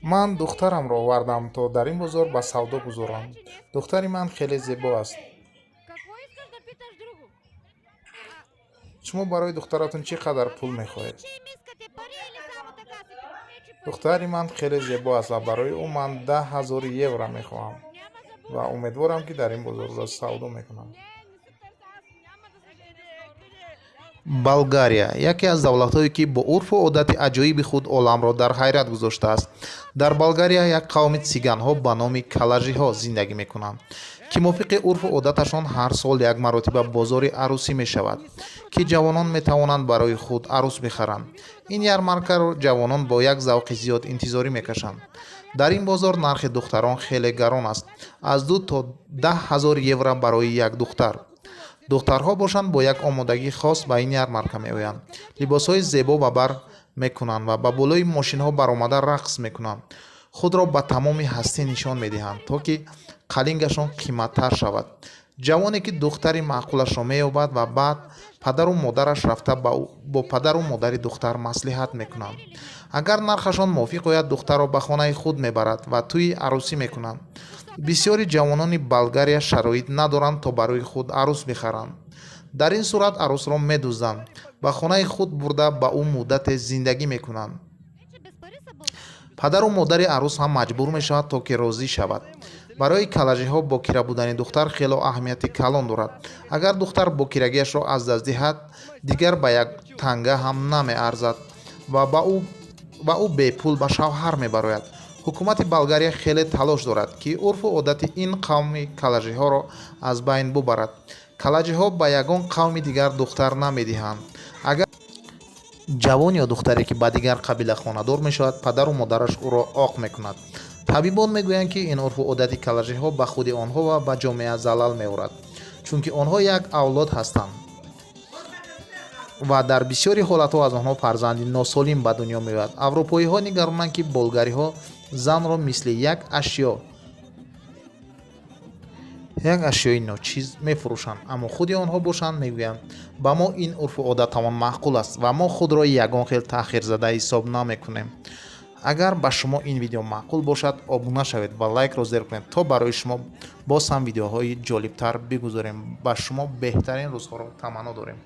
Ман духтарамро овардам, то дар ин бозор ба савдо гузорам. Духтари ман хеле зебо аст. Шумо барои духтаратон чӣ қадар пул мехоҳед? Духтари ман хеле зебо аст ва барои ӯ ман 10 000 евро мехоҳам ва умедворам, ки дар ин бозор савдо мекунам. Болгария яке аз давлатҳое, ки бо урфу одати аҷоиби худ оламро дар ҳайрат гузоштааст. Дар Болгария як қавми циганҳо ба номи калажиҳо зиндагӣ мекунанд, ки мувофиқи урфу одаташон ҳар сол як маротиба бозори арӯсӣ мешавад, ки ҷавонон метавонанд барои худ арӯс бихаранд. Ин ярмаркаро ҷавонон бо як завқи зиёд интизорӣ мекашанд. Дар ин бозор нархи духтарон хеле гарон аст, аз 2 то 10 000 евро барои як духтар. Духтарҳо бошанд, бо як омодагии хос ба ин ярмарка меоянд, либосҳои зебо ба бар мекунанд ва ба болои мошинҳо баромада рақс мекунанд, худро ба тамоми ҳастӣ нишон медиҳанд, то ки қалингашон қиматтар шавад. Ҷавоне, ки духтари маъқулашро меёбад, ва баъд падару модараш рафта бо падару модари духтар маслиҳат мекунанд. Агар нархашон мувофиқ ояд, духтарро ба хонаи худ мебарад ва тӯи арӯсӣ мекунанд. Бисёри ҷавонони Болгария шароит надоранд, то барои худ арӯс бихаранд. Дар ин сурат арӯсро медузданд, ба хонаи худ бурда, ба ӯ муддате зиндагӣ мекунанд. Падару модари арӯс ҳам маҷбур мешавад, то ки розӣ шавад. Барои калажиҳо бокира будани духтар хело аҳамияти калон дорад. Агар духтар бокирагиашро аз даст диҳад, дигар ба як танга ҳам намеарзад ва ӯ бепул ба шавҳар мебарояд. Ҳукумати Болгария хеле талош дорад, ки урфу одати ин қавми калажиҳоро аз байн бубарад. Калаҷиҳо ба ягон қавми дигар духтар намедиҳанд. Агар ҷавон ё духтаре, ки ба дигар қабила хонадор мешавад, падару модараш ӯро оқ мекунад. Табибон мегӯянд, ки ин урфу одати калажиҳо ба худи онҳо ва ба ҷомеа залал меорад, чунки онҳо як авлод ҳастанд ва дар бисёри ҳолатҳо аз онҳо фарзанди носолим ба дунё меояд. Аврупоиҳо нигаронанд, ки болгариҳо занро мисли як ашёи ночиз мефурӯшанд, аммо худи онҳо бошанд, мегӯянд, ба мо ин урфу одатамон маъқул аст ва мо худро ягон хел таъхирзада ҳисоб намекунем. Агар ба шумо ин видео маъқул бошад, обуна шавед ва лайкро зер кунед, то барои шумо боз ҳам видеоҳои ҷолибтар бигузорем. Ба шумо беҳтарин рӯзҳоро таманно дорем.